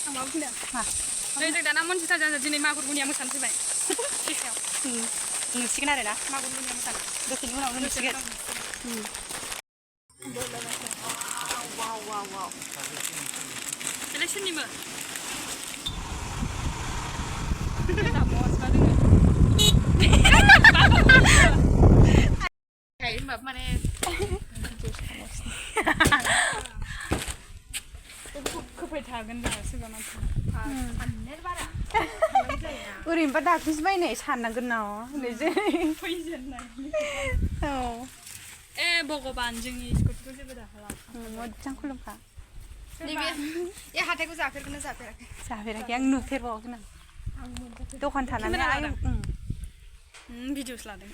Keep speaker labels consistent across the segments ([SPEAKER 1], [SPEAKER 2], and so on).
[SPEAKER 1] आं माबा बुंदों मा नै जों दाना मनजिता जाजा दिनै मागुर बुनिया मोसानो फैबाय सेसायाव नुसिगोन आरो ना मागुर बुनिया मोसानो दसेनि उनावनो नुसिगोन वाव वाव वाव बेलाय सोरनिमोन माने खोफै थागोन दा सोरबा मानसिया ओरैनोबा दाख्लैसो बायनाय साननांगोन ना फैजेननाय औ ए भगबान जोंनि स्कुटिखौ जेबो दाखालाम मोजां खुलुमखा नैबे ए हाथायखौ जाफेरगोन ना जाफेराखै जाफेराखै आं नुफेरबावाखै आं दखान थानानै भिडिअस लादों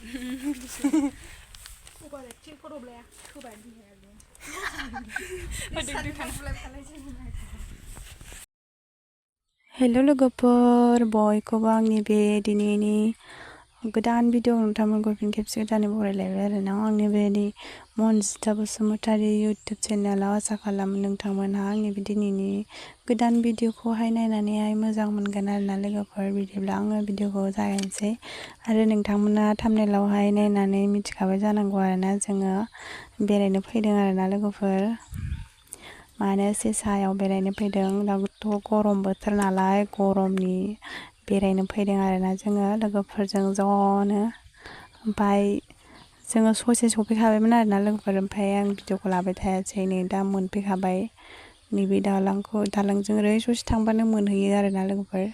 [SPEAKER 1] अभार एक्टिं फट'बो लाया होबाय हेल' लोगोफोर बयखौबो आंनि बे दिनैनि गोदान भिडिअ नोंथांमोनखौ फिन खेबसे गोदानै बरायलायबाय आरो ना आंनि बे मनजिता बसुमतारी इउटुब चेनेलाव आसा खालामो नोंथांमोनहा आंनि बे दिनैनि गोदान भिडिअखौहाय नायनानैहाय मोजां मोनगोन आरो ना लोगोफोर बिदिब्ला आङो भिडिअखौ जागायनोसै आरो नोंथांमोना थाम्बनेलावहाय नायनानै मिथिखाबाय जानांगौ आरो ना जोङो बेरायनो फैदों आरो ना लोगोफोर माने सेसायाव बेरायनो फैदों दाथ' गरम बोथोर नालाय गरमनि बेरायनो फैदों आरो ना जोङो लोगोफोरजों ज'नो ओमफ्राय जोङो ससे सफैखाबायमोन आरो ना लोगोफोर ओमफ्राय आं भिडिअखौ लाबाय थायासै नै दा मोनफैखाबाय नैबे दालांजों ओरै ससे थांबानो मोनहैयो आरो ना लोगोफोर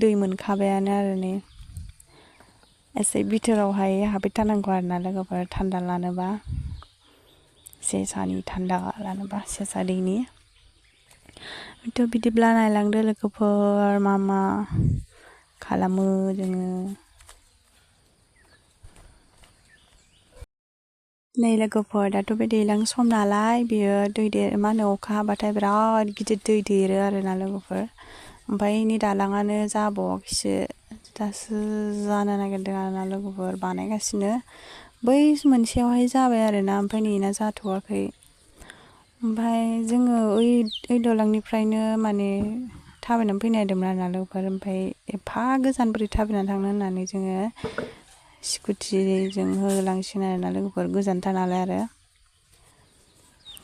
[SPEAKER 1] दै मोनखाबायानो आरो नै एसे बिथोरावहाय हाबहैथारनांगौ आरो ना लोगोफोर थान्दा लानोबा सेसानि थान्दा लानोबा सेसा दैनि थ' बिदिब्ला नायलांदो लोगोफोर मा मा खालामो जोङो नै लोगोफोर दाथ' बे दैज्लां सम नालाय बियो दै मा होनो अखा हाबाथाय बिराद गिदिर दै देरो आरो ना लोगोफोर ओमफ्राय नै दालाङानो जाबावाखैसो दासो जानो नागिरदों आरो ना लोगोफोर बानायगासिनो बै मोनसेयावहाय जाबाय आरो ना ओमफ्राय नैना जाथ'वाखै ओमफ्राय जोङो ओइ दालांनिफ्रायनो माने थाबायनानै फैनो नागिरदोंमोन आरो ना लोगोफोर ओमफ्राय एफा गोजान बोरै थाबायनानै थांनो होननानै जोङो स्कुटिजों होलांसिगोन आरो ना लोगोफोर गोजानथार नालाय आरो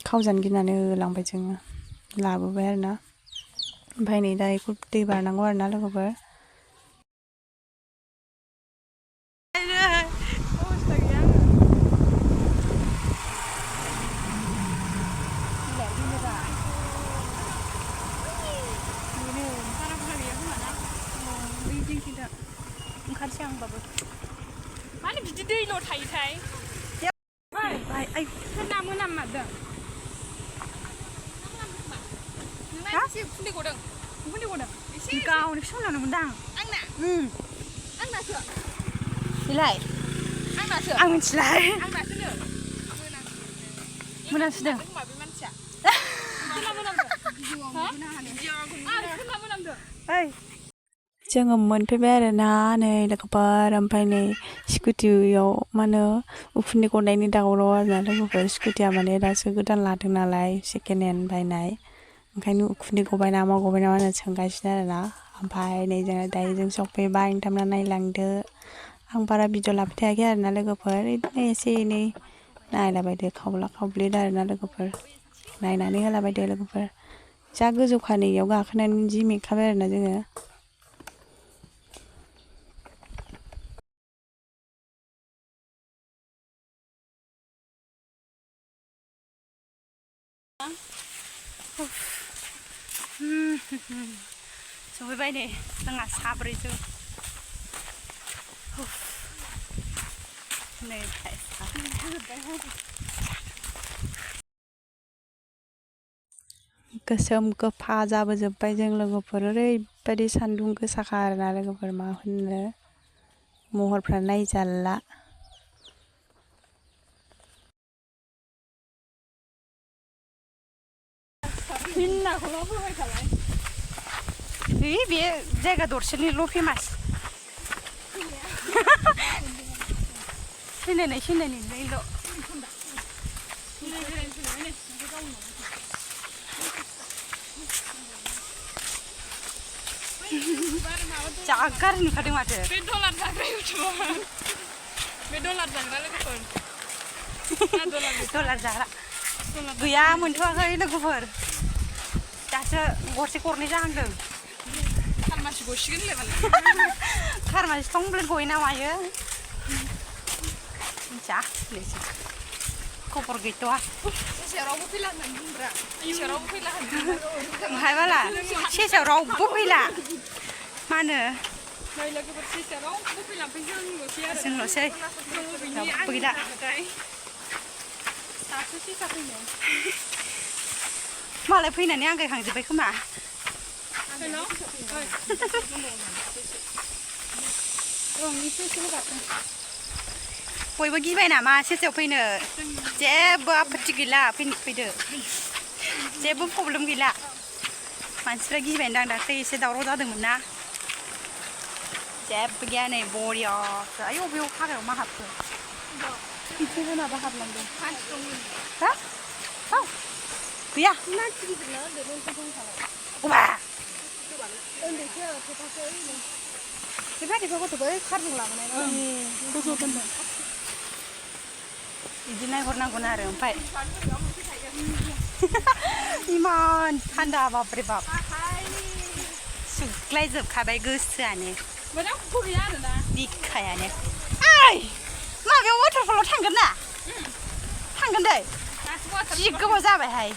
[SPEAKER 1] खावजानो गिनानै होलांबाय जोङो लाबोबाय आरो ना ओमफ्राय नै दा बेखौ दै बारनांगौ आरो ना लोगोफोर ओंखारसै आंबाबो माने बिदि दैल' थायोथाय आइ सोरना मोनाममारदों नोंना एसे उखुन्दै गदों एसे गावनो सोमलांदोंमोनदां आंना आंनासो बेलाय आंनासो आं मिथिलाय आंनासोनो मोनामसुदों माबे मानसिया सोरना मोनामदों सोरना मोनामदों ओइ जोङो मोनफैबाय आरो ना नै लोगोफोर ओमफ्राय नै स्कुटियाव मा होनो उखुन्दै गनायनि दावराव आरो ना लोगोफोर स्कुटिया माने दासो गोदान लादों नालाय सेकेन्ड हेन्ड बायनाय ओंखायनो उखुन्दै गबाय नामा होनना सोंगासिनो आरो ना ओमफ्राय नै जोङो दायो जों सफैबाय नोंथांमोना नायलांदो आं बारा भिडिअ लाबाय थायाखै आरो ना लोगोफोर बिदिनो एसे एनै नायलाबायदो खावला खावब्लिद आरो ना लोगोफोर नायनानै होलाबायदो लोगोफोर जा गोजौखा नैयाव गाखोनानै जि मेंखाबाय आरो ना जोङो सफैबाय नै जोंहा साब्रैसो नै गोसोम गोफा जाबोजोब्बाय जों लोगोफोर ओरैबायदि सान्दुं गोसाखा आरोना लोगोफोर मा होननो महरफ्रा नायजाला बे जायगा दरसेनिल' फेमास सिनायनायनिल' जागार नुखादों माथो
[SPEAKER 2] बे डलार जाग्रा इउटुबार बे डलार जाग्रा लोगोफोर
[SPEAKER 1] डलार जाग्रा गैया मोनथ'वाखै लोगोफोर दासो गरसे गरनै जाहांदों
[SPEAKER 2] खारमासि गसिगोन होनलाय
[SPEAKER 1] खारमासि थंब्लेट गयो ना मायो मिथिया खबर गैथ'आ
[SPEAKER 2] सेसायाव रावबो फैला होननानै बुंब्रा सेसायाव रावबो फैला होननानै
[SPEAKER 1] ओमफ्राय माला सेसायाव रावबो फैला मा होनो
[SPEAKER 2] नै लोगोफोर सेसायाव रावबो फैला ओमफ्राय जोंल'सै आरो
[SPEAKER 1] जोंल'सै रावबो गैला
[SPEAKER 2] दासो सेसा फैनो
[SPEAKER 1] मालाय फैनानै आंगायखांजोब्बाय खोमा
[SPEAKER 2] हेल'
[SPEAKER 1] बयबो गिबाय नामा सेसायाव फैनो जेबो आपत्ति गैला फैदो जेबो प्रब्लेम गैला मानसिफ्रा गिबायदां दाख्लै एसे दावराव जादोंमोन ना जेबो गैया नै बरियासो आयौ बेयाव हाग्रायाव मा हाबखो बिथिं होनाबो हाबलांदों हा औ गैया अबा बेबायदिखौ गथ'खौ खारजों लाबोनाय बिदि नायहरनांगौना आरो ओमफ्राय इमान थान्दा बाब्रे बाब सुग्लायजोबखाबाय गोसोआनो बिखायानो ओइ माबायाव वाटारफलाव थांगोन ना थांगोन दै जि गोबाव जाबायहाय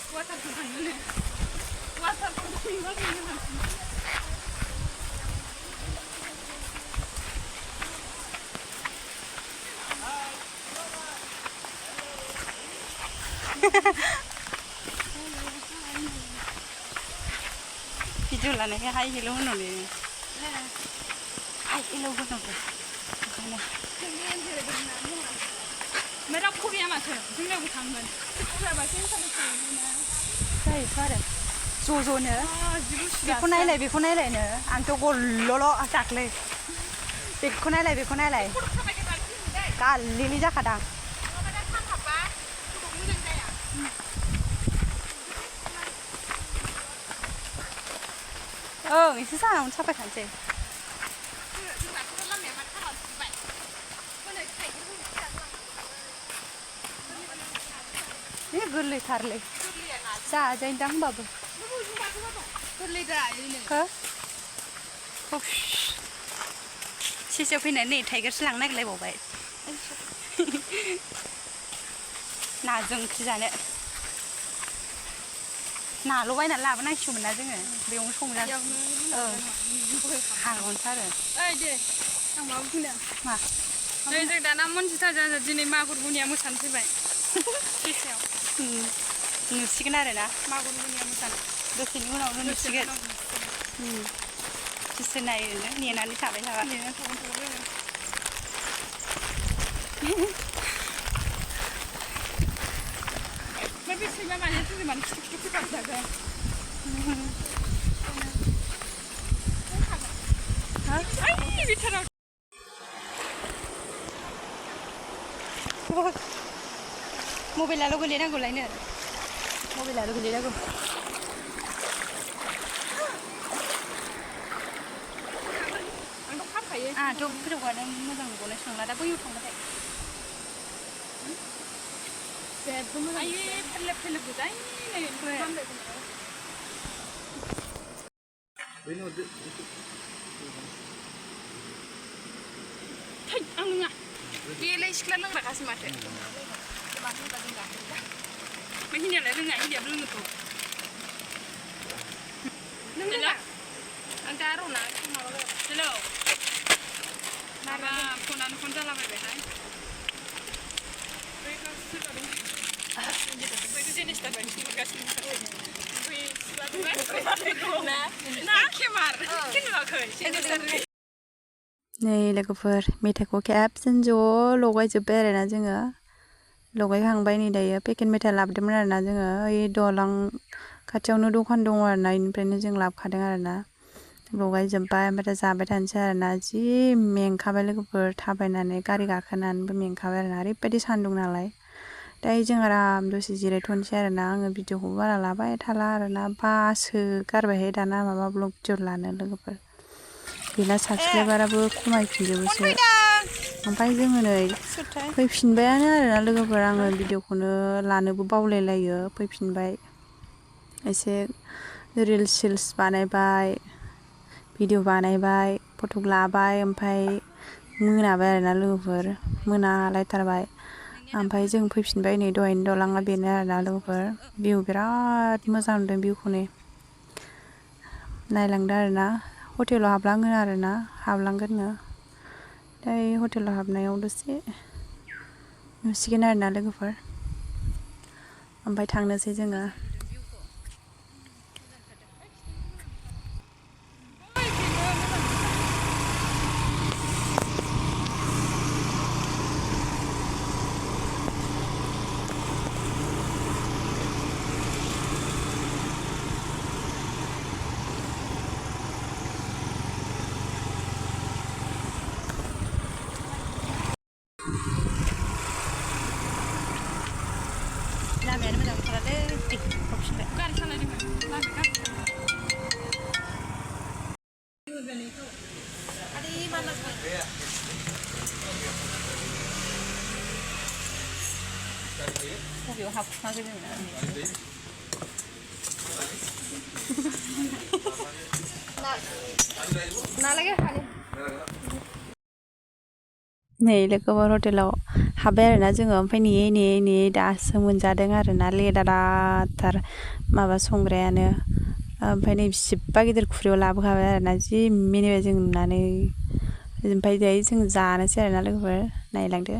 [SPEAKER 1] भिडिअ लानायखाय हाय हेल' होनहरनो हाय हेल' होनहरदों ओंखायनो
[SPEAKER 2] ओमफ्राय रावबो गैया माथो जोंनियावबो थांगोन
[SPEAKER 1] जायोथ' आरो ज' ज'नो बेखौ नायलायनो आंथ' गलल' दाख्लै बेखौ नायलाय गालिलि जाखादां ओं एसे सानावनो साफायखानोसै गोरलैथारलै जाजायोदां होनबाबो हो सेसायाव फैनानै नै टाइगारसो लांनो नागिरलायबावबाय नाजों ओंख्रि जानो नाल' बायनानै लाबोनांसिगौमोन ना जोङो बेयावनो संजागोन हागौमोनथ' आरो
[SPEAKER 2] ओइ दे आं माबा बुंदों
[SPEAKER 1] मा
[SPEAKER 2] नै जों दाना मनजिता जाजा दिनै मागुर बुनिया मोसानो फैबाय सेसायाव
[SPEAKER 1] नुसिगोन आरो ना
[SPEAKER 2] मागुर बुनिया मोसानो
[SPEAKER 1] दसेनि उनावनो नुसिगोन बिसोर नायनो नेनानै थाबाय थाबा
[SPEAKER 2] ओमफ्राय बे सैमा मानैया जोंजों मानो खिथु खिथु फैबाय थागोन ओइ बिथोराव
[SPEAKER 1] मबाइलाल' गोलैनांगौलायनो मबाइलाल' गोलैनांगौ
[SPEAKER 2] आंथ' खामखायो
[SPEAKER 1] आंहाथ' फोरोंबानो मोजां नुबावनाय नंला दा बैयाव थांबाथाय
[SPEAKER 2] जेबो मोजां आयै फेरलेब फेरलेब गोजाय थै आं नङा बेलाय सिख्ला लोंग्राखासो माथो ओमफ्राय हिन्जायालाय रोङा हिन्जायाबो लोङोथ' लोंला आं दा र'ना माबाबाय हेलौ माबा फनानो फन जालाबायबायहाय
[SPEAKER 1] नै लोगोफोर मेथाइखौ खेबसेनो ज' लगायजोब्बाय आरोना जोङो लगायखांबाय नै दायो पेकेट मेथाइ लाबोदोंमोन आरोना जोङो ओइ दालां खाथियावनो दखान दङ आरोना बेनिफ्रायनो जों लाबोखादों आरोना लगायजोब्बाय ओमफ्राय दा जाबाय थानोसै आरोना जि मेंखाबाय लोगोफोर थाबायनानै गारि गाखोनानैबो मेंखाबाय आरोना ओरैबायदि सान्दुं नालाय दायो जों आराम दसे जिरायथ'नोसै आरोना आङो भिडिअखौ बारा लाबाय थाला आरोना बासो गारबायहाय दाना माबा ब्लग भिडिअ लानो लोगोफोर बेना साबसक्राइबाराबो खमायफिनजोबोसो ओमफ्राय जोङो नै फैफिनबायानो आरोना लोगोफोर आङो भिडिअखौनो लानोबो बावलायलायो फैफिनबाय एसे रिल्स सिल्स बानायबाय भिडिअ बानायबाय फट' लाबाय ओमफ्राय मोनाबाय आरोना लोगोफोर मोनालायथारबाय ओमफ्राय जों फैफिनबाय नै दहायनो दावलाङा बेनो आरोना लोगोफोर भिउ बिराद मोजां नुदों भिउखौ नै नायलांदो आरोना हटेलाव हाबलांगोननो दायो हटेलाव हाबनायाव दसे नुसिगोन आरोना लोगोफोर ओमफ्राय थांनोसै जोङो लामायानो मोजां नंथारालै फैफिनबाय
[SPEAKER 2] गारि सालायदोंमोन
[SPEAKER 1] बबेयाव हाबखुमाखो जोङो नै लोगोफोर हटेलाव हाबबाय आरोना जोङो ओमफ्राय नेयै दासो मोनजादों आरोना लेदाराथार माबा संग्रायानो ओमफ्राय नै बिसिबा गिदिर खुरैयाव लाबोखाबाय आरोना जि मिनिबाय जों नुनानै ओमफ्राय दायो जों जानोसै आरोना लोगोफोर नायलांदो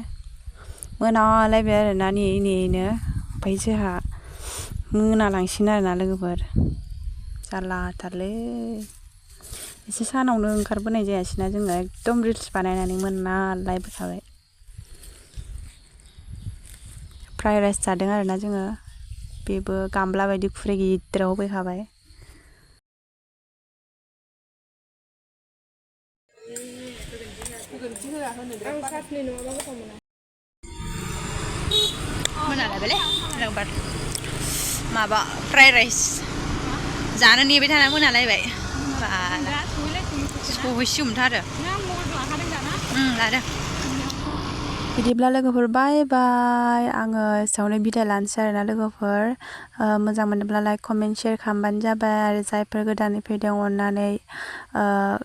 [SPEAKER 1] मोनालायबाय आरोना नेयैनो ओमफ्राय जोंहा मोनालांसिगोन आरोना लोगोफोर जारलाथारलै एसे सानावनो ओंखारबोनाय जायासैना जोङो एकदम रिल्स बानायनानै मोनालायबोखाबाय फ्राइड राइस जादों आरोना जोङो बेबो गामला बायदि खुरै गिदिराव होफैखाबाय मोनालायबायलै लोगोफोर माबा फ्राइड राइस जानो नेबाय थाना मोनालायबाय सहैसिगौमोनथ' आरो लादों बिदिब्ला लोगोफोर बाय बाय आङो एसेयावनो बिदाय लानोसै आरोना लोगोफोर मोजां मोनोब्ला लाइक कमेन्ट शेयार खालामबानो जाबाय आरो जायफोर गोदानै फैदों अननानै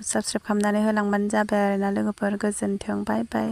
[SPEAKER 1] साबस्क्राइब खालामनानै होलांबानो जाबाय आरोना लोगोफोर गोजोन्थों बाय बाय